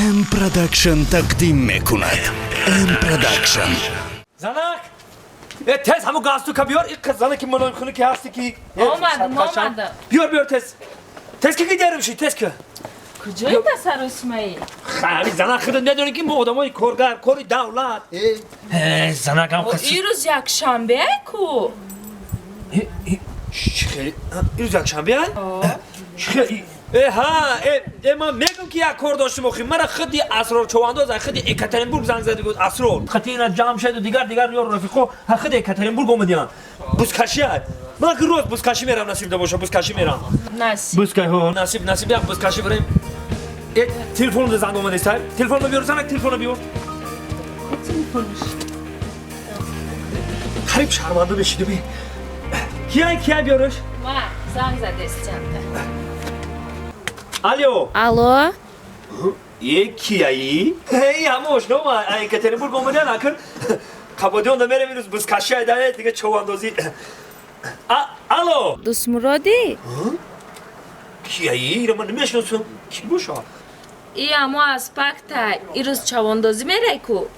М Продакшн тақдим мекунад. М Продакшн. Занак! Э, тез ҳамун галстука биёр, и занаки мулоимхуна ки ҳасти ки. Омадам, омадам. Биёр, биёр тез. Тез ки гидерим ши, тез ки. Куҷои тасаррусмаи? Хали занак, худат медонӣ, ки мо одамои коргар, кори давлат. Э, занак ҳам қас. Ирӯз якшанбе ку. Хеле ирӯз якшанбе ай? Хеле э ҳа, э, э, ман мегум, ки як кор доштем охи. Мара худи Асрор Човандоз, ай худи Екатеринбург занг зада гуфт: «Асрор, хати ина Ҷамшеду дигар дигар ёр рафиқо ҳа худи Екатеринбург омадиян. Бузкашӣ ай. Ман ки рост бузкашӣ мерам, насиб да боша, бузкашӣ мерам. Насиб. Бузка, ҳо, насиб, насиб, як бузкашӣ барем. Э, телефонда занг омадест, ай. Телефонро биёр, занак, телефонро биёр. Телефонш. Қариб шарманда бешидум. Кияй, кияй, биёрш. Ма занг задестиянда. Алло. Алло. Е, кияи? Эй, ҳама ошно ма, Екатеринбург омадиян, акр. Қабодиён да мерем ирӯз бузкашӣ айда, дига човандозӣ. Алло. Дӯстмуродӣ? Кияи? Ира ман намешиносам. Ки боша? И амо аз пакта, ирӯз чавондозӣ мерай ку.